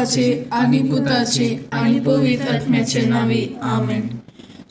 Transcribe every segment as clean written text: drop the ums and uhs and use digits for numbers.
बापाचे आनी पुताचे आनी पवित्र आत्म्याचे नांवी, आमेन.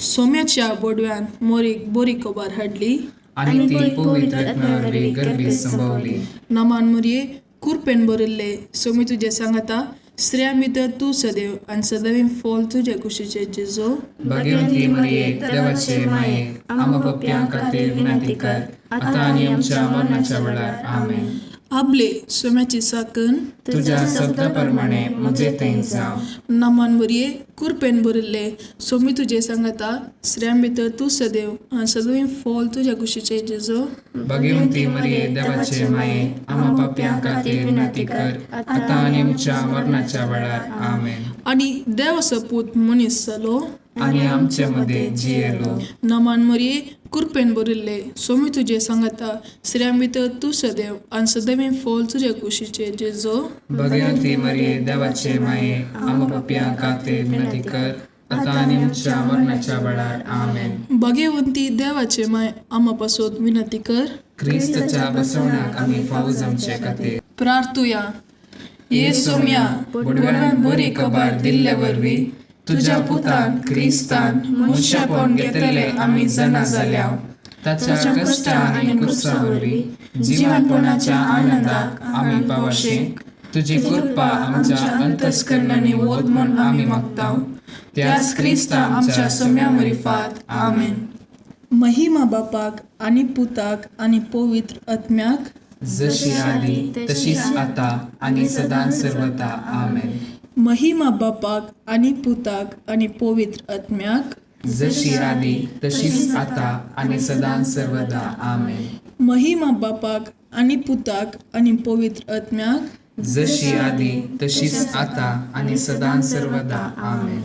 सोम्याच्या बोडव्यान मोरीक बरी खबर हाडली आनी ती पवित्र आत्म्या वरवीं गर्भीत संभवली. नमान मोरये, कुरपेन भरिल्ले, सोमी तुजें सांगाता, स्त्रियां भितर तूं सदैव आनी सदैव फॉल तुजे कुशीचे जेजो. भाग्यवंती मरिये, देवाचे माये, आम्हा पापयां खातीर विनंती कर, आतां आनी आमच्या मरणाच्या वेळार. आमेन. आबले सोम्याची साकन तुज्या शब्दा प्रमाणे म्हजे थंय जावं. नमान मोरये, कुरपेन भरिल्ले, सोमी तुजें सांगाता, स्त्रियां भितर तूं सदैव आनी सदैव फॉल तुज्या कुशीचे जेजो. भाग्यवंती मरिये, देवाचे माये, आम्हा पापयां खातीर विनंती कर, आतां आनी आमच्या मरणाच्या वेळार. आमेन. आनी देवाचो पूत मनीस जालो आनी आमचे मदें जियेलो. नमान मोरये, कुरपेन भरिल्ले, सोमी तुजें सांगाता, स्त्रियां भितर तूं सदैव आनी सदैव फॉल तुज्या कुशीचे जेजो. भाग्यवंती मरिये, देवाचे माये, आम्हा पापयां खातीर विनंती कर, आतां आनी आमच्या मरणाच्या वेळार. आमेन. भाग्यवंती देवाचे माय, आमा पासत विनंती कर क्रिस्ताच्या बसवण्याक आमी फावो जावचे खातीर. प्रार्थुया. ये सोम्या, बोडव्यान बरी खबर दिल्ले वरवीं तुज्या पुतान क्रिस्तान मनशापण घेतले आमी जाणा जाल्या. ताच्या कश्टा आनी कुर्सा वरवीं जिवनपणाच्या आनंदाक आमी पावशे. तुजी कृपा आमच्या अंतस्करणांनी वत म्हूण आमी मागता, त्याच क्रिस्ता आमच्या सोम्या मरिफात. आमेन. महिमा बापाक आनी पुताक आनी पवित्र आत्म्याक, जशी आदी तशीच आता आनी सदां सर्वता. आमेन. महिमा बापाक आनी पुताक आनी पवित्र आत्म्याक, जशी आदी तशीच आता आनी सदां सर्वदा. आमेन. महिमा बापाक आनी पुताक आनी पवित्र आत्म्याक, जशी आदी तशीच आता आनी सदां सर्वदा. आमेन.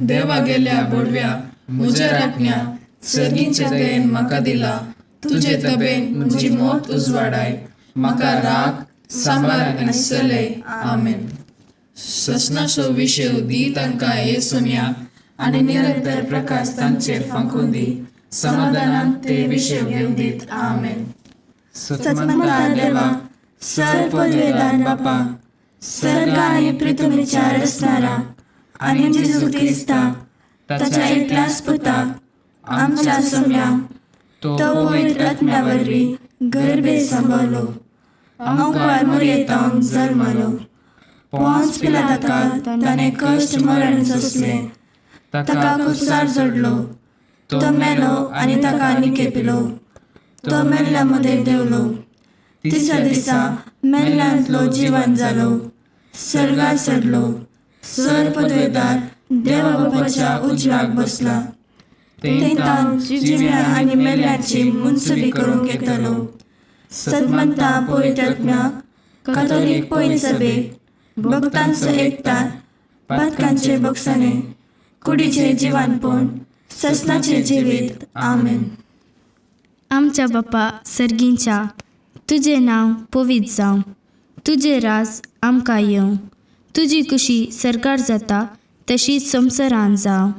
देवा गेल्या बोडव्या, म्हज्या राखण्या, सर्गीच्या दयेन म्हाका दिला तुजे तबेन म्हजी मोत उजवाडाय, म्हाका राग सांबार आनी चलय. आमेन. ससनाचो विशय दी तांकां हे सोम्या, आनी निरंतर प्रकाश तांचेर फांकून दी, समाधानान ते विशय घेवन दीत. आमेन. सत्मंता देवा, सर पदवेदार बापा, सर्ग आनी पृथ्वीच्या रचणारा आनी जेजू क्रिस्ता ताच्या एकल्याच पुता आमच्या सोम्या, तो पवित्र आत्म्या वरवीं गर्भे संभवलो, अंकुर मुरयेतावन जल्मलो, पोंच पिलाताका ताणें कश्ट मरण सोंसलें, ताका कुसार जोडलो, तो मेलो आनी ताका निकेपिलो, तो मेल्ल्या मदें देंवलो, तिसऱ्या दिसा मेल्ल्यांतलो जिवन जालो, सर्गार चडलो, सर पदवेदार देवा बापाच्या उजव्याक बसला, थंय जिव्या आनी मेल्ल्याची मुनसुबी करूंक येतलो. सतमंता पवित्र आत्म्याक, कातोलीक पवित्र सभेक, भक्तांचो एकतार, पातकांचे बक्षाणे, कुडीचे जिवानपण, ससनाचे जिवीत. आमेन. आमच्या बापा सर्गींच्या, तुजें नांव पवित्र जावं, तुजें राज आमकां येवं, तुजी कुशी सरकार जाता तशी संवसारान जावं.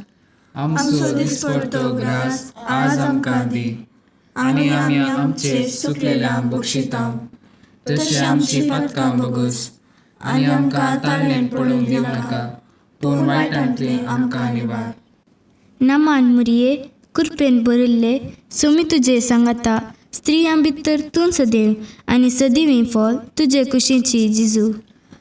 आमचो दिसपडतो ग्रास आज आमकां दी, आनी आमी आमचे सुकलेल्या बक्षिता तशें आमची पातकां बगस, आनी आमकां ताळणेन पडूंक दिवं नाका, पूण वायटांतले आमकां निवार. नमान मुरये, कुरपेन भरिल्ले, सोमी तुजे सांगाता, स्त्रियां भितर तूं सदैव आनी सदैव फॉल तुजे कुशीची जिजू.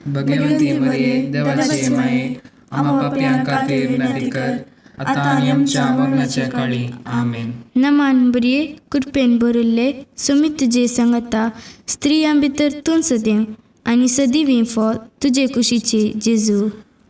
भगवंती मरिये, देवाचे माये, आम्हा पापयां खातीर विनंती कर, आतां आनी आमच्या मरणाच्या काळी. आमेन. नमान बरये, कृपेन भरिल्ले, सोमी तुजे सांगाता, स्त्रियां भितर तूं सदैव आनी सदैव फॉल तुजे कुशीची जेजू.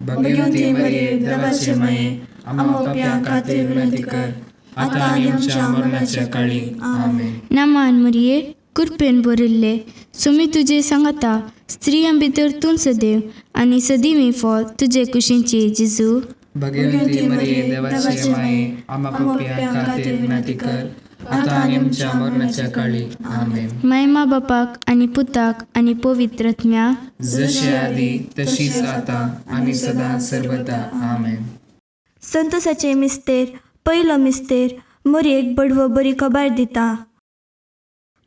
भगवंती मरिये, देवाचे माये, आम्हा पापयां खातीर विनंती कर, आतां आनी आमच्या मरणाच्या काळी. आमेन. नमान मरिये, कृपेन भरिल्ले, सोमी तुजे सांगाता, स्त्रियां भितर तूं सदैव आनी सदैव फॉल तुजे कुशीची जेजू. भगवंती मरिये, देवाचे माये, आम्हा पापयां खातीर विनंती कर, आतां आनी आमच्या मरणाच्या काळी. आमेन. मायमा बापाक आनी पुताक आनी पवित्र आत्म्याक, जशी आदी तशीच आतां आनी सदां सर्वदा. आमेन. संतोषाचे मिस्तेर, पयलो मिस्तेर, मोरयेक बडवो बरी खबर दिता.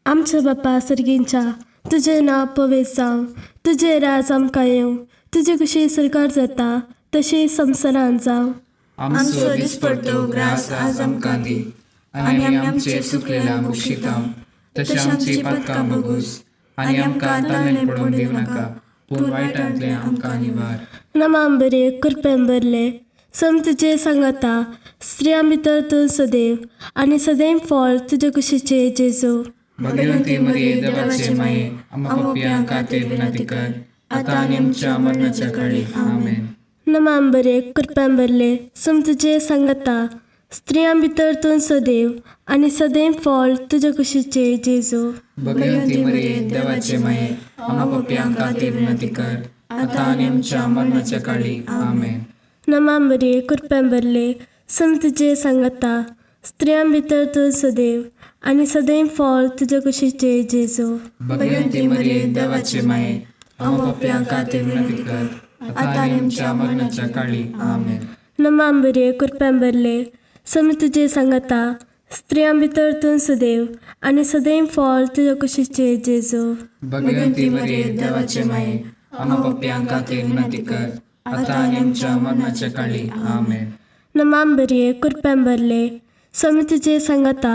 आमच्या बापा सर्गींच्या, तुजें नांव पवित्र जावं, तुजें राज आमकां येवं, तुजे कशी सरकार जाता तशें संवसारांत जावं. आमचो दिसपडतो ग्रास आज आमकां दी आनी आमी आमचे चुकलेल्या बक्षितांव तशें आमची पातकां बगूस आनी आमकां ताणें पडोवन दिवं नाका पूण वायटांतलें आमकां निवार. नमाम बरे कृपेन भरले सम तुजे सांगाता स्त्रियां भितर तूं सदैव आनी सदैव फळ तुजे कुशीचे जेजू. भगवंती मरिये देवाचे माये आम्हा पापयां खातीर विनंती कर आतां आनी आमच्या मरणाच्या काळी. आमेन. नमाम बरे कृपेन भरले सम तुजे सांगाता स्त्रियां भितर तूं सदैव आनी सदैव फळ तुजे कुशीचे जेजू. भगवंती मरिये देवाचे माये आम्हा पापयां खातीर विनंती कर आतां आनी आमच्या मरणाच्या काळी. आमेन. नमाम बरे कृपेन भरले सम तुजे सांगाता स्त्रियां भितर तूं सदैव आनी सदैव फळ तुजे कुशीचे जेजू. भगवंती मरिये देवाचे माये आम्हा पापयां खातीर विनंती कर आतां आनी आमच्या मरणाच्या काळी. आमेन. नमाम बरे कृपेन भरले सम तुजे सांगाता स्त्रियां भितर तूं सदैव आनी सदैव फळ तुजे कुशीचे जेजू. भगवंती मरिये देवाचे माये आम्हा पापयां खातीर विनंती कर आतां आनी आमच्या मरणाच्या काळी. आमेन. नमाम बरे कृपेन भरले सम तुजे सांगाता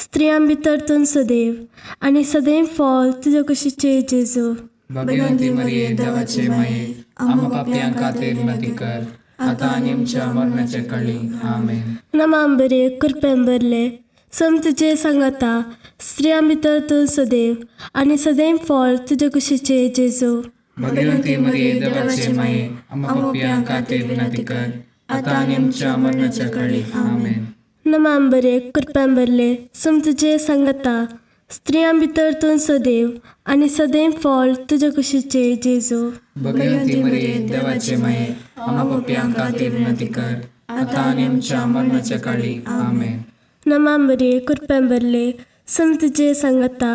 स्त्रियां भितर तूं सदैव आनी सदैव फळ तुजे कुशीचे जेजू. भगवंती मरिये देवाचे माये आम्हा पापयां खातीर विनंती कर आतां आनी आमच्या मरणाच्या काळी. आमेन. नमाम बरे कृपेन भरले सम तुजे सांगाता स्त्रियां भितर तूं सदैव आनी सदैव फळ तुजे कुशीचे जेजू. भगवंती मरिये देवाचे माये आम्हा पापयां खातीर विनंती कर आतां आनी आमच्या मरणाच्या काळी. आमेन. नमाम बरे कृपेन भरले सम तुजे सांगाता स्त्रियां भितर तूं सदैव आनी सदैव फळ तुजे कुशीचे जेजू. भगवंती मरिये देवाचे माये आम्हा पापयां खातीर विनंती कर आतां आनी आमच्या मरणाच्या काळी. आमेन. नमाम बरे कृपेन भरले सम तुजे सांगाता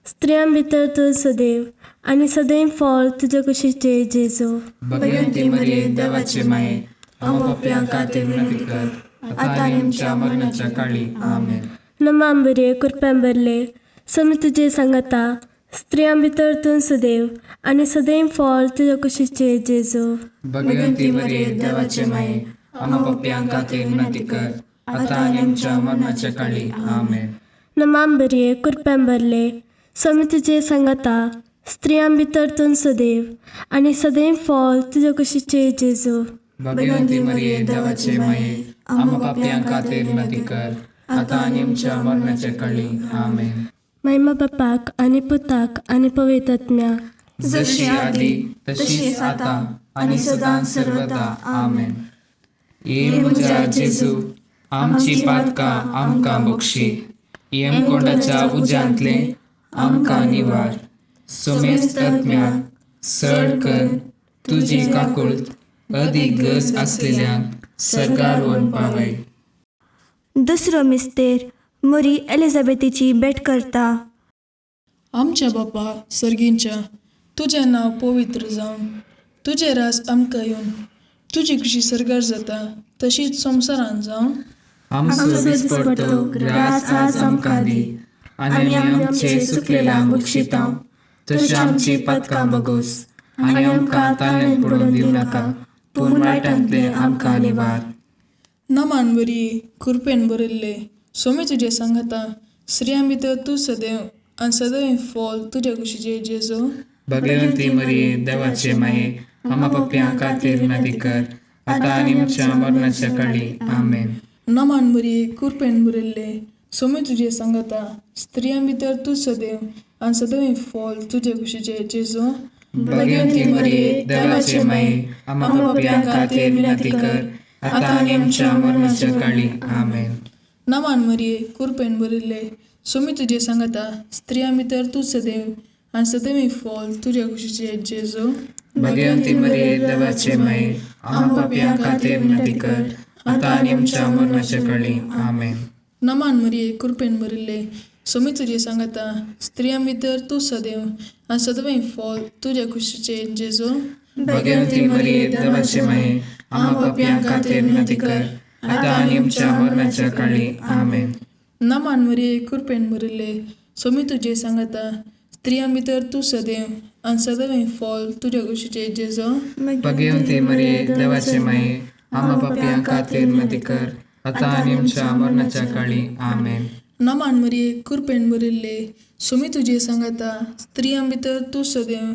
स्त्रियां भितर तूं सदैव आनी सदैव फळ तुजे कुशीचे जेजू. भगवंती मरिये देवाचे माये आम्हा पापयां खातीर विनंती कर आतां आनी आमच्या मरणाच्या काळी. आमेन. नमाम बरे कृपेन भरले सम तुजे सांगाता स्त्रियां भितर तूं सदैव आनी सदैव फळ तुजे कुशीचे जेजू. भगवंती मरिये देवाचे माये आम्हा पापयां खातीर विनंती कर आतां आनी आमच्या मरणाच्या काळी. आमेन. नमाम बरे कृपेन भरले सम तुजे सांगाता स्त्रियां भितर तूं सदैव आनी सदैव फळ तुजे कुशीचे जेजू. भगवंती मरिये देवाचे माये आम्हा पापयां खातीर विनंती कर आतां आनी आमच्या मरणाच्या काळी. आमेन. महिमा बापाक आनी पुताक आनी पवित्र आत्म्याक, जशी आदी तशीच आतां आनी सदां सर्वदा. आमेन. ये म्हज्या जेजू आमची पातकां आमकां बक्षी यमकोंडाच्या उज्यांतलें आमकां निवार सोमेस्त आत्म्याक सड कर तुजी काकुळट अदीक गरज आसलेल्यांक सर्गार व्हरून पावय. दुसरो मिस्तेर मोरी एलिझाबेथीची भेट करता. आमच्या बापा सर्गींच्या तुजें नांव पवित्र जावं, तुजें राज आमकां येवन, तुजी खुशी सर्गार जाता तशीच संवसारांत जावं. आमचो दिसपडतो ग्रास आज आमकां दी आनी आमी आमचे चुकलेल्यांक बक्षितांव तशें आमची पातकां बगोस आनी आमकां ताणें पडोवन दिवं नाका पूण वायटांतलें आमकां निवार. नमान बरी कृपेन भरिल्ले सोमी तुजें सांगाता स्त्रियां भितर तूं सदैव आनी सदैव फळ तुज्या कुशीचे जेजू. भगवंती मरिये देवाचे माये आम्हा पापयां खातीर विनंती कर आतां आनी आमच्या मरणाच्या काळी. आमेन. नमान बरी कृपेन भरिल्ले सोमी तुजें सांगाता स्त्रियां भितर तूं सदैव आनी सदैव फळ तुजे कुशीचे जेजू. भगवंती मरिये देवाचे माये आम्हा पापयां खातीर विनंती कर आतां आनी आमच्या मरणाच्या काळी. आमेन. नमान मरिये कृपेन भरिल्ले सोमी तुजें सांगाता स्त्रियां भितर तूं सदैव आनी सदैव फळ तुज्या कुशीचे जेजू. भगवंती मरिये देवाचे माये आम्हा पापयां खातीर विनंती कर आतां आनी आमच्या मरणाच्या काळी. आमेन. नमान मरिये कृपेन भरिल्ले सोमी तुजें सांगाता स्त्रियां भितर तूं सदैव आनी सदैव फळ तुज्या कुशीचे जेजू. भगवंती मरिये देवाचे माये आम्हा पापयां खातीर विनंती कर आतां आनी आमच्या मरणाच्या काळी. आमेन. नमान मरिये कृपेन भरिल्ले सोमी तुजें सांगाता स्त्रियां भितर तूं सदैव आनी सदैव फॉल तुज्या कुशीचे जेजो. भगवती मरिये, देवाचे माये, आम्हा पापयां खातीर विनंती कर, आतां आनी आमच्या मरणाच्या काळी. आमेन. नमान मरिये, कृपेन भरिल्ले, सुमी तुजे सांगाता, स्त्रियां भितर तूं सदैव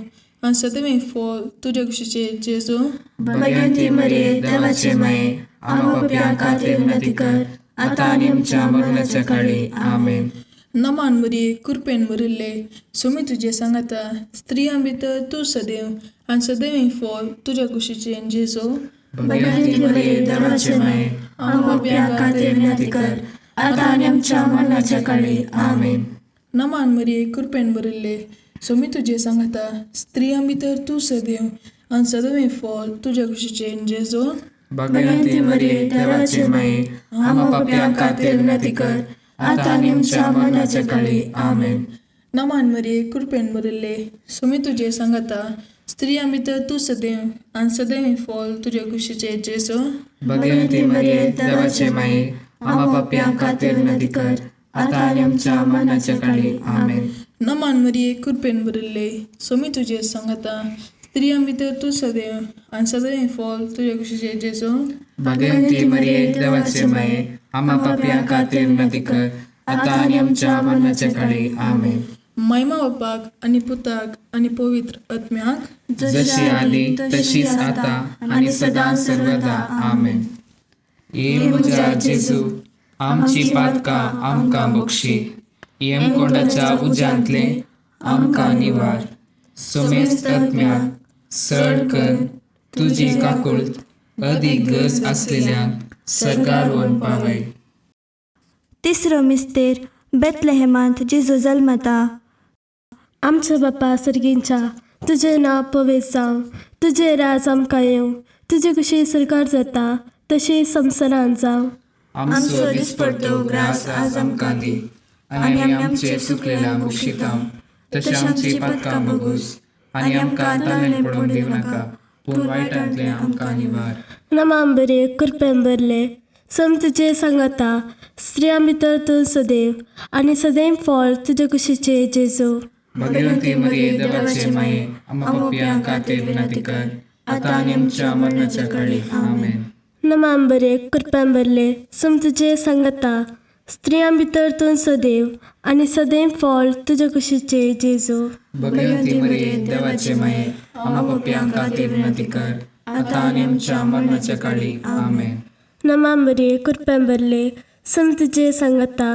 आनी सदैव फॉल तुज्या कुशीचे जेजो. भगवती मरिये, देवाचे माये, आम्हा पापयां खातीर विनंती कर, आतां आनी आमच्या मरणाच्या काळी. आमेन. नमान मरिये, कृपेन भरिल्ले, सुमी तुजे सांगाता, स्त्रियां भितर तूं सदैव आनी सदैव फॉल तुज्या कुशीचे जेजो. भगवती मरिये, देवाचे माये, आम्हा पापयां खातीर विनंती कर, आतां आनी आमच्या मरणाच्या काळी. आमेन. नमान मरिये, कृपेन भरिल्ले, सुमी तुजे सांगाता, स्त्रियां भितर तूं सदैव आनी सदैव फॉल तुज्या कुशीचे जेजो. भगवती मरिये, देवाचे माये, आम्हा पापयां खातीर विनंती कर, आतां आनी आमच्या मरणाच्या काळी. आमेन. नमान मरिये, कृपेन भरिल्ले, सुमी तुजे सांगाता, स्त्रियां भितर तूं सदैव आनी सदैव फॉल तुज्या कुशीचे जेजो. भगवती मरिये, देवाचे माये, आम्हा पापयां खातीर विनंती कर, आतां आनी आमच्या मरणाच्या काळी. आमेन. नमान मरिये, कृपेन भरिल्ले, सुमी तुजे सांगाता, स्त्रियां भितर तूं सदैव आनी सदैव फॉल तुज्या कुशीचे जेजो. भगवती मरिये, देवाचे माये, आम्हा पापयां खातीर विनंती कर, आतां आनी आमच्या मरणाच्या काळी. आमेन. महिमा बापाक आनी पुताक आनी पवित्र आत्म्याक, जशी आदी तशीच आता आनी सदां सर्वदा. आमेन. ये म्हज्या जेजू, आमची पातकां आमकां बक्षी, यमकोंडाच्या उज्यांतले आमकां निवार, सोमेस्त आत्म्याक सड कर तुजी काकुळट अदीक गरज आसलेल्यांक सर्गार व्हरून पावय. तिसरो मिस्तेर बेतलेहेमांत जेजू जल्मता. आमच्या बापा सर्गींच्या, तुजें नांव पवित्र जावं, तुजें राज आमकां येवं, तुजी कुशी सरकार जाता तशी संवसारांत जावं. आमचो दिसपडतो ग्रास आज आमकां दी, आनी आमी आमचे चुकलेल्या बक्षिता तशें आमची पातकां बगूस, आनी आमकां ताणें पडोवंक दिवं नाका, पूण वायटांतलें आमकां निवार. नमाम बरे, कृपेन भरले, सम तुजे सांगाता, स्त्रियां भितर तूं सदैव आनी सदैव फळ तुजे कुशीचे जेजू. भगवती मरिये, देवाचे माये, आम्हा पापयां खातीर विनंती कर, आतां आनी आमच्या मरणाच्या काळी. आमेन. नमाम बरे, कृपेन भरले, सम तुजे सांगाता, स्त्रियां भितर तूं सदैव आनी सदैव फळ तुजे कुशीचे जेजू. भगवती मरिये, देवाचे माये, आम्हा पापयां खातीर विनंती कर, आतां आनी आमच्या मरणाच्या काळी. आमेन. नमाम बरे, कृपेन भरले, सम तुजे सांगाता,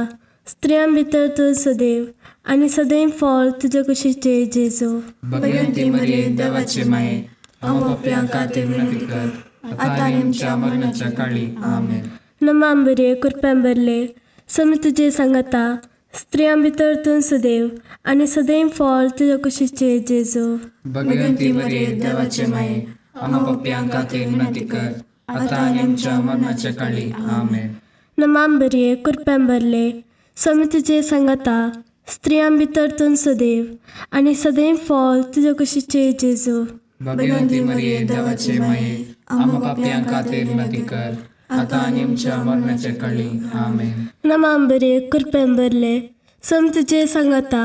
स्त्रियां भितर तूं सदैव आनी सदैव फळ तुजे कुशीचे जेजू. भगवती मरिये, देवाचे माये, आम्हा पापयां खातीर विनंती कर, आतां आनी आमच्या मरणाच्या काळी. आमेन. नमाम बरे, कृपेन भरले, सम तुजे सांगाता, स्त्रियां भितर तूं सदैव आनी सदैव फळ तुजे कुशीचे जेजू. भगवती मरिये, देवाचे माये, आम्हा पापयां खातीर विनंती कर, आतां आनी आमच्या मरणाच्या काळी. आमेन. नमाम बरे, कृपेन भरले, सम तुजे सांगाता, स्त्रियां भितर तूं सदैव आनी सदैव फळ तुजे कुशीचे जेजू. भगवती मरिये, देवाचे माये, आम्हा पापयां खातीर विनंती कर, आतां आनी आमच्या मरणाच्या काळी. आमेन. नमाम बरे, कृपेन भरले, सम तुजे सांगाता,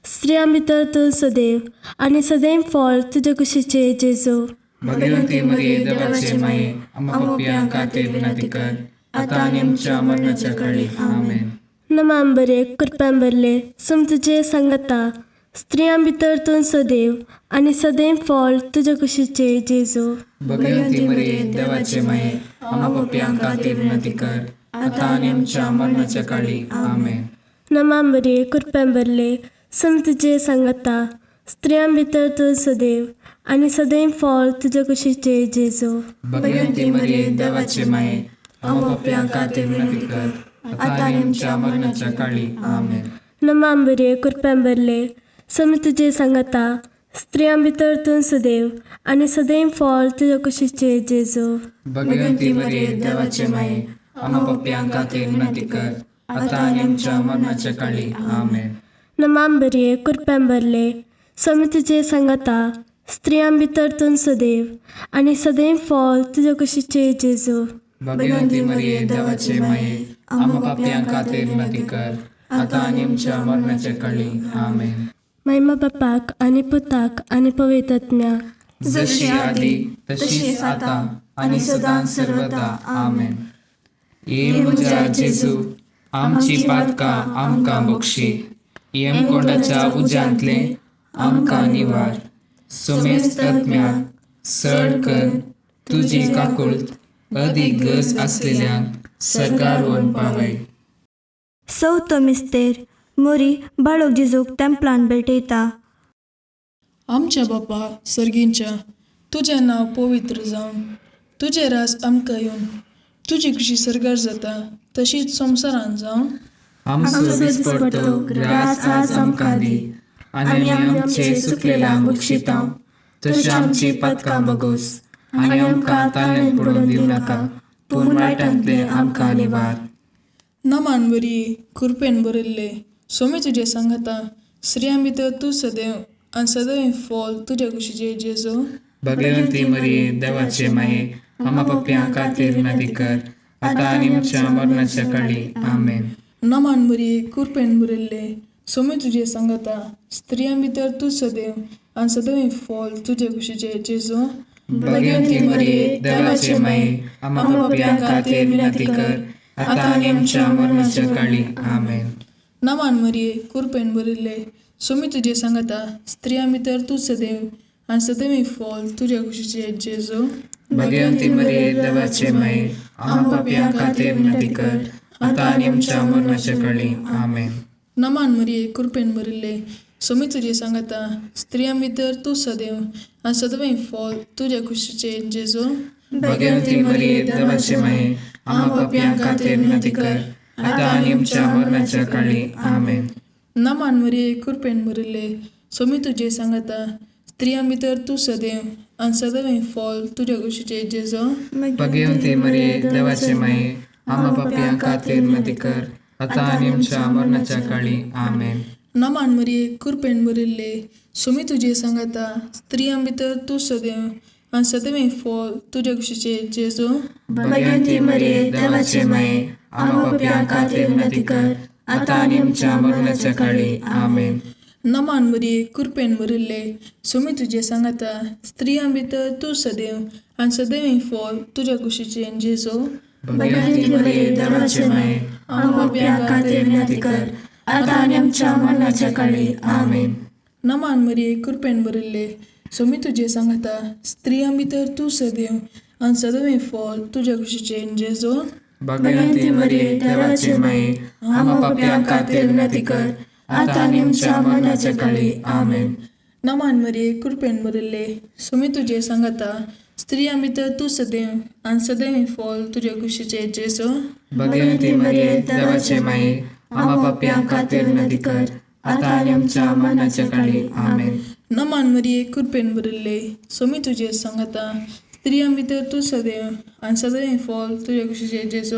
स्त्रियां भितर तूं सदैव आनी सदैव फळ तुजे कुशीचे जेजू. भगवती मरिये, देवाचे माये, आम्हा पापयां खातीर विनंती कर, आतां आनी आमच्या मरणाच्या काळी. आमेन. नमाम बरे, कृपेन भरले, सम तुजे सांगाता, स्त्रियां भितर तूं सदैव आनी सदैव फळ तुजे कुशीचे जेजू. भगवती मरिये, देवाचे माये, आम्हा पापयां खातीर विनंती कर, आतां आनी आमच्या मरणाच्या काळी. आमेन. नमाम बरे, कृपेन भरले, सम तुजे सांगाता, स्त्रियां भितर तूं सदैव आनी सदैव फळ तुजे कुशीचे जेजू. भगवती मरिये, देवाचे माये, आम्हा पापयां खातीर विनंती कर, आतां आनी आमच्या मरणाच्या काळी. आमेन. नमाम बरे, कृपेन भरले, सम तुजे सांगाता, स्त्रियां भितर तूं सदैव आनी सदैव फळ तुजे कुशीचे जेजू. भगवती मरिये, देवाचे माये, आम्हा पापयां खातीर विनंती कर, आतां आनी आमच्या मरणाच्या काळी. आमेन. नमाम बरे, कृपेन भरले, सम तुजे सांगाता, स्त्रियां भितर तूं सदैव आनी सदैव फळ तुजे कुशीचे जेजू. भगवती मरिये, देवाचे माये, आम्हा पापयां खातीर विनंती कर, आतां आनी आमच्या मरणाच्या काळी. आमेन. महिमा बापाक आनी पुताक आनी पवित्र आत्म्याक. जशी आदी तशीच आता आनी सदां सर्वदा. आमेन. ये म्हज्या जेजू, आमची पातकां आमकां बक्षी, यमकोंडाच्या उज्यांतले आमकां निवार, सुमेस्त आत्म्याक सड कर तुजी काकुळट अदीक गरज आसलेल्यांक सरकार व्हरून पावय. चवथो मिस्तेर मोरी बाळक जेजूक तेंपलान भेटयता. आमच्या बापा सर्गींच्या, तुजें नांव पवित्र जावं, तुजें राज आमकां येवन, तुजी खुशी सर्गार जाता तशीच संवसारान जावं. आमचो दिसपडतो ग्रास आज आमकां दी आनी आमी आमचे चुकलेल्यांक बक्षिता तशी आमची पातकां बगोस आनी आमकां ताळ्यांत पडून दिवं नाका, पूण वायटांतले आमकां निवार. नमान बरी कृपेन भरिल्ले, सोमी तुजें सांगाता, स्त्रियां भितर तूं सदैव आनी सदैव फॉल तुज्या कुशीचे जेजू. भगवंती मरिये, देवाचे माये, आमा पप्प्यां खातीर विनंती कर, आतां आनी आमच्या मरणाच्या काळी. आमेन. नमान बरी कृपेन भरिल्ले, सोमी तुजें सांगाता, स्त्रियां भितर तूं सदैव आनी सदैव फॉल तुज्या कुशीचे जेजू. भगवंती मरिये, देवाचे माये, आमा पप्प्यां खातीर विनंती कर, आतां आनी आमच्या मरणाच्या काळी. आमेन. नमान मरिये कृपेन भरिल्ले, सोमी तुजें सांगाता, स्त्रियां भितर तूं सदैव आनी सदैव फॉल तुज्या कुशीचे जेजू. भगवंती मरिये, देवाचे माये, आमा पापयां खातीर विनंती कर, आतां आनी आमच्या मरणाच्या काळी. आमेन. नमान मरिये कृपेन भरिल्ले, सोमी तुजें सांगाता, स्त्रियां भितर तूं सदैव आनी सदैव फॉल तुज्या कुशीचे जेजू. भगवंती मरिये, देवाचे माये, आमा पापयां खातीर विनंती कर, आतां आनी आमच्या मरणाच्या काळी. आमेन. नमान मरिये कृपेन भरिल्ले, सोमी तुजें सांगाता, स्त्रियां भितर तूं सदैव आनी सदैव फॉल तुज्या कुशीचे जेजू. भगवंती मरिये, देवाचे माये, आमा पापयां खातीर विनंती कर, आतां आनी आमच्या मरणाच्या काळी. आमेन. नमान मरिये कृपेन भरिल्ले, सोमी तुजें सांगाता, स्त्रियां भितर तूं सदैव आनी सदैव फॉल तुज्या कुशीचे जेजू. भगवंती मरिये, देवाचे माये, आमा पापयां खातीर विनंती कर, आतां आनी आमच्या मरणाच्या काळी. आमेन. नमान मरिये कृपेन भरिल्ले, सोमी तुजें सांगाता, स्त्रियां भितर तूं सदैव आनी सदैव फॉल तुज्या कुशीचे जेजू. भगवंती मरिये, देवाचे माये, आमा पापयां खातीर विनंती कर, आतां आनी आमच्या मरणाच्या काळी. आमेन. नमान मरिये कृपेन भरिल्ले, सोमी तुजें सांगाता, स्त्रियां भितर तूं सदैव आनी सदैव फॉल तुज्या कुशीचे जेजू. भगवंती मरिये, देवाचे माये, आमा पापयां खातीर विनंती कर, आतां आनी आमच्या मरणाच्या काळी. आमेन. नमान मरिये कृपेन भरिल्ले, सोमी तुजें सांगाता, स्त्रियां भितर तूं सदैव आनी सदैव फॉल तुज्या कुशीचे जेजू. भगवंती मरिये, देवाचे माये, आमा पापयां खातीर विनंती कर, आतां आनी आमच्या मरणाच्या काळी. आमेन. नमान मरिये कृपेन भरिल्ले, सोमी तुजें सांगाता, स्त्रियां भितर तूं सदैव आनी सदैव फॉल तुज्या कुशीचे जेजू.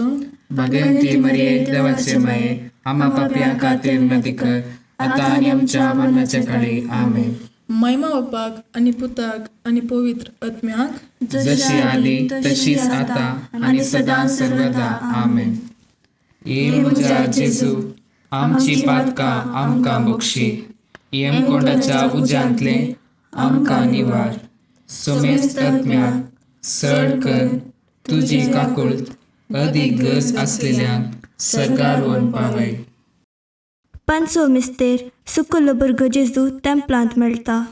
भगवंती मरिये, देवाचे माये, आमा पापयां खातीर विनंती कर, आतां आनी आमच्या मरणाच्या काळी. आमेन. महिमा बापाक आनी पुताक आनी पवित्र आत्म्याक, जशी आदी तशीच आता आनी सदां सर्वदा. आमेन. ये म्हज्या जेजू, आमची पातकां आमकां बक्षी, यमकोंडाच्या उज्यांतले आमकां निवार, सुमेस्त आत्म्याक सड कर तुजी काकुळट अदीक गरज आसलेल्यांक सर्गार व्हरून पावय. पांचवो मिस्तेर सुकुल्लो भुरगो जेजू तेंपलांत मेळटा.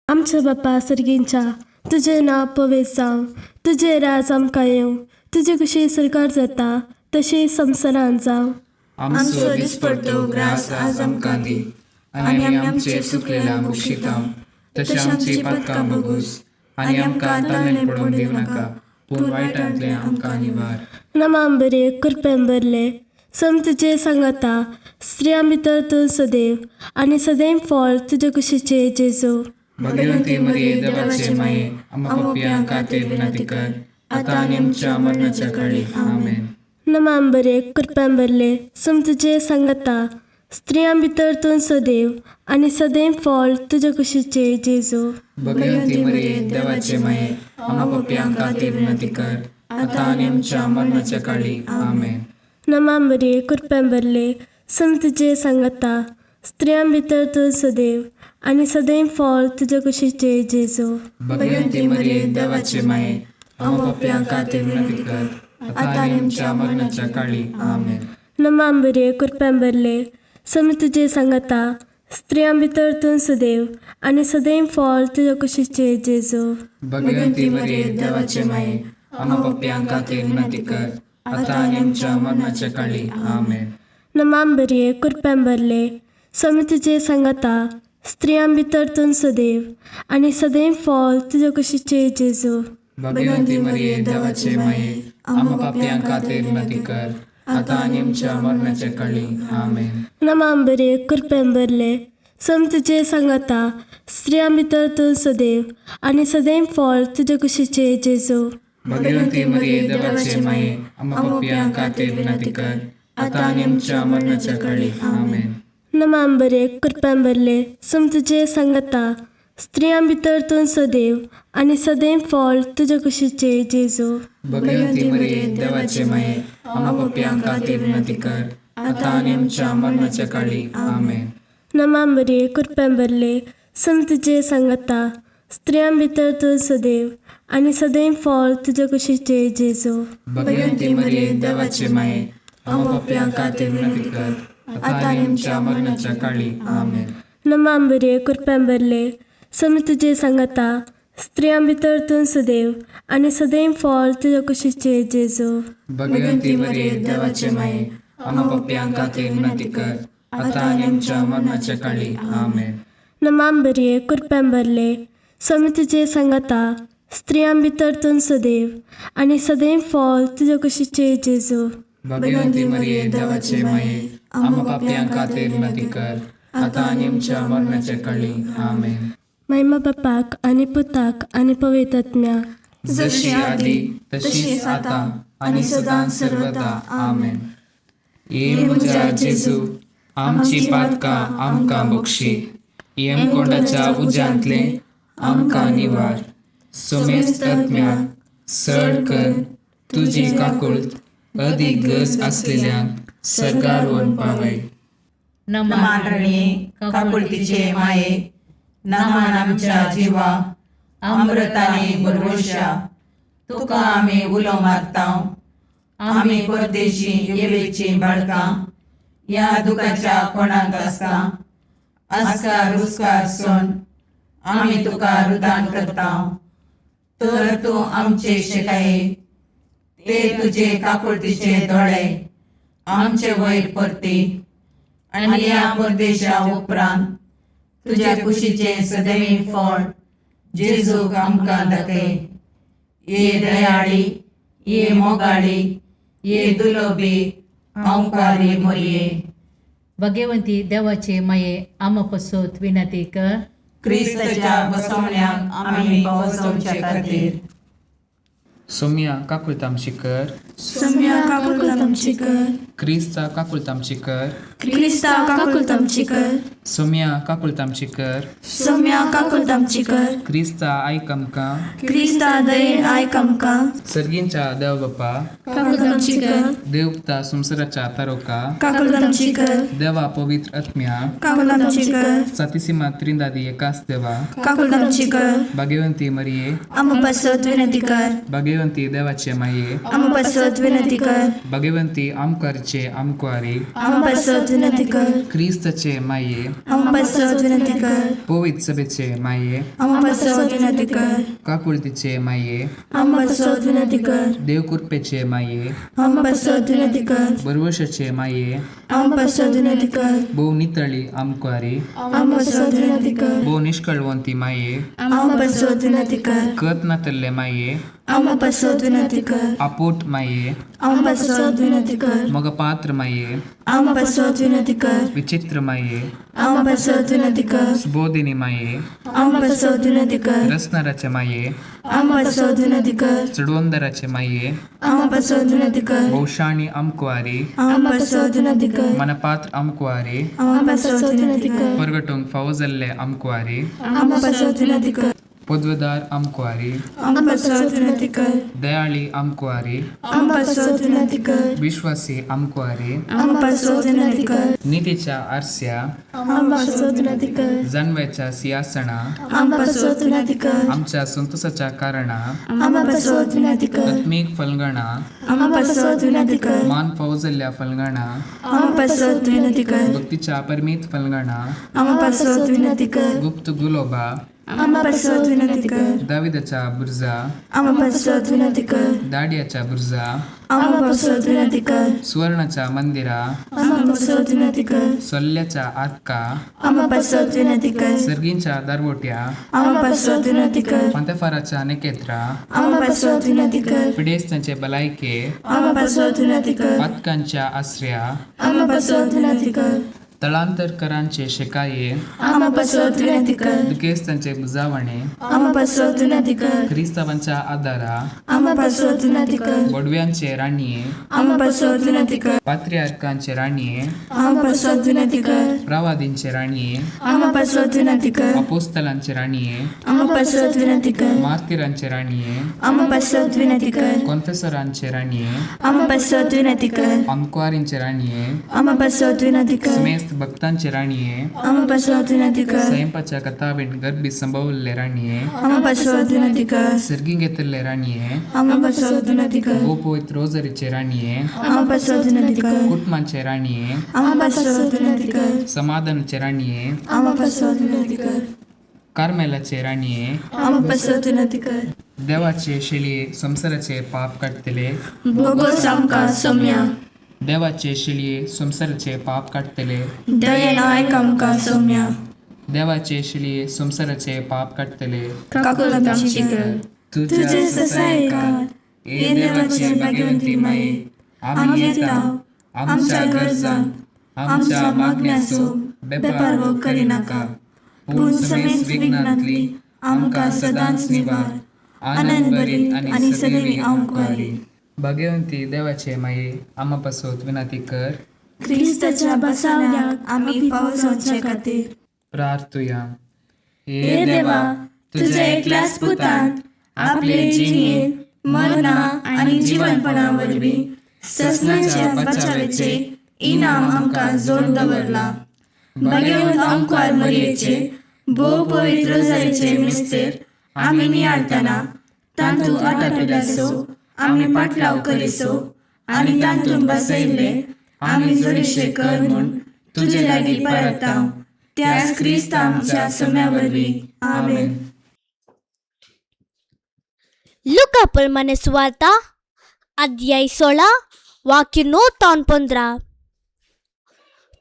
आमच्या बापा सर्गींच्या, तुजें नांव पवित्र जावं, तुजें राज आमकां येवं, तुजी कशी सरकार जाता तशी संवसारांत जावं. आमचो दिसपडतो ग्रास आज आमकां दी आनी आमी आमचे चुकलेल्या बक्षिता तशें आमची पातकां बगूस आनी आमकां ताळें पडोवन दिवं नाका, पूण वायटांतलें आमकां निवार. नमाम बरे कृपेन भरले, सम तुजे सांगाता, स्त्रियां भितर तूं सदैव आनी सदैव फळ तुजे कुशीचे जेजू. भगवंती मरिये, देवाचे माये, आम्हा पापयां खातीर विनंती कर, आतां आनी आमच्या मरणाच्या काळी. आमेन. नमाम बरे कृपेन भरले, सम तुजे सांगाता, स्त्रियां भितर तूं सदैव आनी सदैव फळ तुजे कुशीचे जेजू. भगवंती मरिये, देवाचे माये, आम्हा पापयां खातीर विनंती कर, आतां आनी आमच्या मरणाच्या काळी. आमेन. नमाम बरे कृपेन भरले, सम तुजे सांगाता, स्त्रियां भितर तूं सदैव आनी सदैव फळ तुजे कुशीचे जेजू. भगवंती मरिये, देवाचे माये, आम्हा पापयां खातीर विनंती कर, आता आनी आमच्या मरणाच्या काळी. आमेन. नमा मरिये, कृपेन भरले, स्वामी तुजे सांगाता, स्त्रियां भितर तूं सदैव आनी सदैव फळ तुजे कुशीचे जेजू. भगवंती मरिये, देवाचे माये, आम्हा पापयां खातीर विनंती कर, आता आनी आमच्या मरणाच्या काळी. आमेन. नमा मरिये, कृपेन भरले, स्वामी तुजे सांगाता, स्त्रियां भितर तूं सदैव आनी सदैव फळ तुजे कुशीचे जेजू. भगवंती मरिये, देवाचे माये, आम्हा पापयां खातीर विनंती कर, आता आनी आमच्या मरणाच्या काळी. आमेन. नमा मरिये, कृपेन भरले, स्वामी तुजे सांगाता, स्त्रियां भितर तूं सदैव आनी सदैव फळ तुजे कुशीचे जेजू. भगवंती मरिये, देवाचे माये, आम्हा पापयां खातीर विनंती कर, आता आनी आमच्या मरणाच्या काळी. आमेन. नमा मरिये, कृपेन भरले, स्वामी तुजे सांगाता, स्त्रियां भितर तूं सदैव आनी सदैव फळ तुजे कुशीचे जेजू. भगवंती मरिये, देवाचे माये, आम्हा पापयां खातीर विनंती कर, आता आनी आमच्या मरणाच्या काळी. आमेन. नमा मरिये, कृपेन भरले, स्वामी तुजे सांगाता, स्त्रियां भितर तूं सदैव आनी सदैव फळ तुजे कुशीचे जेजू. भगवंती मरिये, देवाचे माये, आम्हा पापयां खातीर विनंती कर, आता आनी आमच्या मरणाच्या काळी. आमेन. नमा मरिये, कृपेन भरले, स्वामी तुजे सांगाता, स्त्रियां भितर तूं सदैव आनी सदैव फळ तुजे कुशीचे जेजू. भगवंती मरिये, देवाचे माये, आम्हा पापयां खातीर विनंती कर, आता आनी आमच्या मरणाच्या काळी. आमेन. नमा मरिये, कृपेन भरले, स्वामी तुजे सांगाता, स्त्रियां भितर तूं सदैव आनी सदैव फळ तुजे कुशीचे जेजू. भगवंती मरिये, देवाचे माये, आम्हा पापयां खातीर विनंती कर, आता आनी आमच्या मरणाच्या काळी. आमेन. महिमा बापाक आनी पुताक आनी पवित्र आत्म्याक, जशी आदी तशीच आता आणि सदां सर्वदा. आमेन. ये म्हज्या जेजू, आमची पातकां आमकां बक्षी, येमकोंडाच्या उज्यांतले आमकां निवार, सोमेस्त आत्म्याक सड कर तुजी काकुळत अदीक गरज आसलेल्यांक सर्गार व्हरून पावय. नमान रणये, काकुळतीचे माये, नमान आमच्या जिवा, अमृताने बरवशा, तुका आमी उलो मारता. आमी परदेशी येवेची बाळकां ह्या दुखाच्या कोणाक आसता आस्कार रुस्कार सोन आमी तुका रुदान करता. तर तूं आमचे शेकाये ते तुजे काकुळतीचे दोळे आमचे वयर परती आनी ह्या परदेशा उपरांत तुज्या कुशीचें सदैव फळ जेजूक आमकां दाखय. ये दयाळी, ये मोगाळी, ये दुलोबी हांवकारी मोरये. भगवंती देवाचे माये, आम्हा पसत विनंती कर. क्रिस्ताच्या बसवण्याक आमी पावसवचे खातीर. सोम्या काकुळतामशी कर. सोम्या काकुळतामची कर. क्रिस्ता काकुळतामशी कर. क्रिस्ता काकुळतामची कर. सोम्या काकुळतामशी कर. सोम्या काकुळतामची कर. क्रिस्ता आयक आमकां. क्रिस्ता दयेन आयक आमकां. सर्गींच्या देव बापा, काकुळतामची कर. देवता संवसाराच्या तारोका, काकुळतामची कर. देवा पवित्र आत्म्या, काकुळतामची कर. सातीसीमा त्रिंदादी एकाच देवा, काकुळतामची कर. भाग्यवंती मरिये, आम्हा पासत विनंती कर. भाग्यवंती देवाचे माये, आम्हा पासत विनंती कर. भाग्यवंती आमकारचे आमकुवारी, आम्हा पासत विनंती कर. क्रिस्ताचे माये, आम्हा पासत विनंती कर. पवित्र सभेचे माये, आम्हा पासत विनंती कर. काकुळतीचे माये, आम्हा पासत विनंती कर. देवकृपेचे माये, आम्हा पासत विनंती कर. बरवशाचे माये, आम्हा पासत विनंती कर. भोव नितळी आमकुवारी, आम्हा पासत विनंती कर. भोव निष्कळवंती माये, आम्हा पासत विनंती कर. कत नातल्ले माये, आम्हा पासत विनंती कर. आपोट माये, आम्हा पासत विनंती कर. मगपात्र माये, आम्हा पासत विनंती कर. विचित्र माये, आम्हा पासत विनंती कर. सुबोधिनी माये, आम्हा पासत विनंती कर. रसनाराचे माये, आम्हा पासत विनंती कर. चडवंदराचे माये, आम्हा पासत विनंती कर. भोवशाणी आमकुवारी, आम्हा पासत विनंती कर. मनपात्र आमकुवारी, आम्हा पासत विनंती कर. परगटूंक फावो जाल्ले आमकुवारी, आम्हा पासत विनंती कर. पदवेदार आमकुवारी, आमकां पासत विनंती कर. दयाळी आमकुवारी, आमकां पासत विनंती कर. विश्वासी आमकुवारी, आमकां पासत विनंती कर. नितीच्या आरस्या, आमकां पासत विनंती कर. जानव्याच्या सिंहासना, आमकां पासत विनंती कर. आमच्या संतोषाच्या कारणा, आमकां पासत विनंती कर. आत्मीक फलगणा, आमकां पासत विनंती कर. मान फौजल्ल्या फलगणा, आमकां पासत विनंती कर. भक्तीच्या परमीत फलगणा, आमकां पासत विनंती कर. गुप्त गुलोबा, आमकां पासत विनंती कर. दाविदाच्या बुर्जा, आमकां पासत विनंती कर. दाडियाच्या बुर्जा, आमकां पासत विनंती कर. सुवर्णाच्या मंदिरा, आमकां पासत विनंती कर. सोल्ल्याच्या आरका, आमकां पासत विनंती कर. सर्गींच्या दारवोट्या, आमकां पासत विनंती कर. फांतेफाराच्या नेकेत्रा, आमकां पासत विनंती कर. पिडेस्तांचे भलायके, आमकां पासत विनंती कर. पातकांच्या आसऱ्या, आमकां पासत विनंती कर. तळांतरकरांचे शेकाये, आमकां पासत विनंती कर. दुखेस्तांचे बुजावणे, आमकां पासत विनंती कर. क्रिस्तावांच्या आदारा, आमकां पासत विनंती कर. बोडव्यांचे राणये, आमकां पासत विनंती कर. पात्रियार्कांचे राणये, आमकां पासत विनंती कर. प्रवादींचे राणये, आमकां पासत विनंती कर. अपोस्तलांचे राणये, आमकां पासत विनंती कर. मार्तिरांचे राणये, आमकां पासत विनंती कर. कॉन्फेसरांचे राणये, आमकां पासत विनंती कर. आमकुवारींचे राणये, आमकां पासत विनंती कर. समेस्त भक्तांचे राणये, आमकां पासत विनंती कर. स्वयंपाच्या कथावीण गर्भी संभवल्ले राणये, आमकां पासत विनंती कर. सर्गी घेतिल्ले राणये, आमकां पासत विनंती कर. गोपवित रोजरीचे राणये, आमकां पासत विनंती कर. कुटुंबाचे राणये, आमकां पासत विनंती कर. समाधानाचे राणये, आमकां पासत विनंती कर. कार्मेलाचे राणये, आमकां पासत विनंती कर. देवाचे शेळये संवसाराचे पाप काडटले, बोगोस आमकां सोम्या. देवाचे शेळये संवसाराचे पाप काडटले, दयेन आयक आमकां सोम्या. देवाचे शेळये संवसाराचे पाप काडटले, काकुळट आमची कर. तुझ्या ससायकार हे देवाचे भाग्यवंती माये, आमी येता आमच्या गरजांक आमच्या मागण्याचो बेपारवो करिनाका, पूण समेस्त विघ्नांतली आमकां सदांच निवार, आनंद भरीत आनी सदैवी आमकुवारी. भाग्यवंती देवाचे माये, आमा पासत विनंती कर. क्रिस्ताच्या बसावण्याक आमी फावो जावचे खातीर. प्रार्थुया. हे देवा, तुझ्या एकल्याच पुतान आपले जिणेन मरणा आनी जिवनपणा वरवीं ससनाच्या बचावेचे इनाम आमकां जोड दवरला. भाग्यवंत आमकार मरयेचे भोव पवित्र जायचे मिस्तेर आमी नियाळतना तांतूत आटापिल्याचो आमी पाटलाव करिसो आनी तांतूत बसयल्ले आमी जोडीशे कर म्हूण तुजे लागीं परताव त्याच क्रिस्त आमच्या सोम्या वरवीं. आमेन. लुका प्रमाणे सुवार्ता अध्याय 16 वाक्य 9 तावन 15.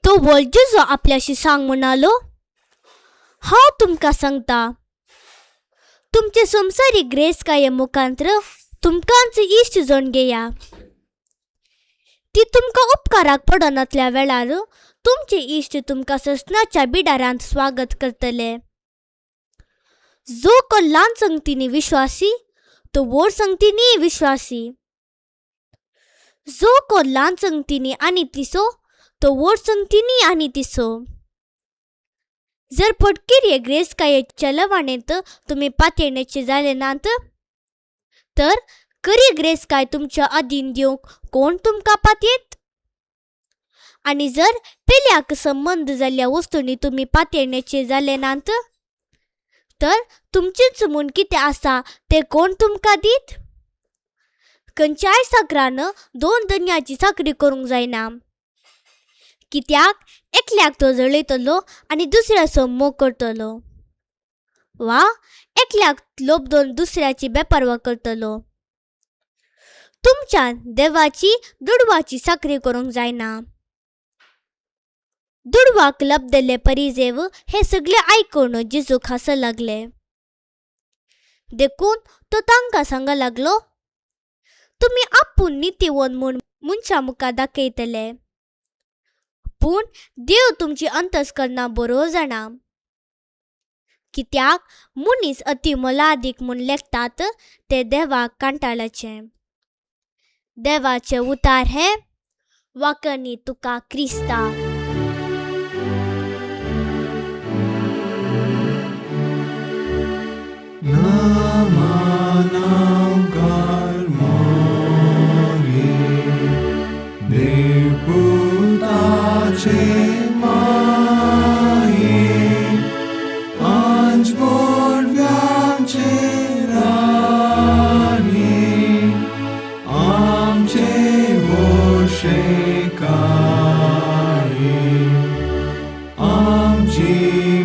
तो व्हड जेजू आपल्याशी सांग म्हणालो, हांव तुमकां सांगता, तुमचे संवसारीक ग्रेसकाये मुखांत्र तुमकांच इश्ट जोड घेया. ती तुमकां उपकाराक पडनातल्या वेळार तुमचे इश्ट तुमकां ससनाच्या बिडारांत स्वागत करतले. जो कोण ल्हान संगतींनी विश्वासी तो व्हड संगतींनीय विश्वासी. जो कोण ल्हान संगतींनी आनी तिसो तो व्हड संगतींनी आनी तिसो. जर फटकिरे ग्रेसकायेच्या लवाणेंत तुमी पातयेण्याचे जाले नात तर करी ग्रेसकाय तुमच्या अधीन दिवंक कोण तुमकां पातयेत? आनी जर पेल्याक संबंद जाल्ल्या वस्तूंनी तुमी पातयेण्याचे जाले नात तर तुमचेंच म्हूण कितें आसा तें कोण तुमकां दीत? खंयच्याय साकरान दोन धनयाची चाकरी करूंक जायना, कित्याक एकल्याक तो जळयतलो आनी दुसऱ्याचो मोग करतलो, वा एकल्याक लोभ दोन दुसऱ्याची बेपारवा करतलो. तुमच्यान देवाची दुडवाची चाकरी करूंक जायना. दुडवाक लब्दले परिजेव हे सगळे आयकून जेजूक हांसो लागले. देखून तो तांकां सांगूंक लागलो, तुमी आपूण नितीवंत म्हूण मनशां मुखार दाखयतले, पूण देव तुमची अंतस्करणां बरो जाणा. कित्याक मनीस अती मोलादीक म्हूण लेखतात ते देवाक कांटाळाचें. देवाचें उतार हें वाकणी तुका क्रिस्ता. देवाचे माये आंज बोडव्यांचे राणी आमचे वोशे काये आमची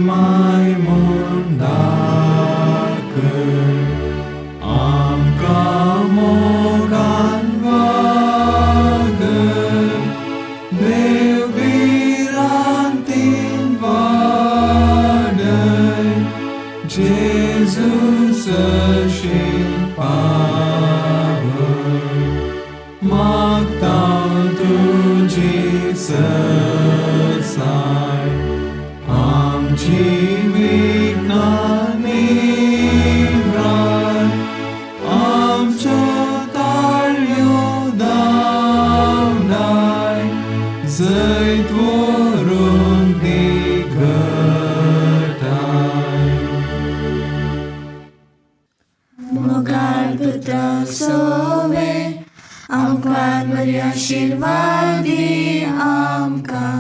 माय म्हूण दाखय आमकां मोगान वागय देव भिरांतीन वाडय जेजू सरशीं पावय मागता तुजी सरसाय आमची विघ्नां निवराय आमच्यो ताळयो धांवडाय जैत व्हरूंक दी घटाय. मोगाळ पुता सोवे आमकां बरी आशिर्वादी आमकां.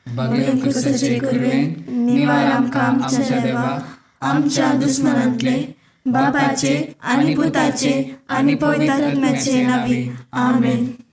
बगेर क्रिस्ताचे कुरवेन निवार आमकां आमच्या देवा आमच्या दुस्मनांतले बापाचे आनी पुताचे आनी पवित्र आत्म्याचे नांवी. आमेन.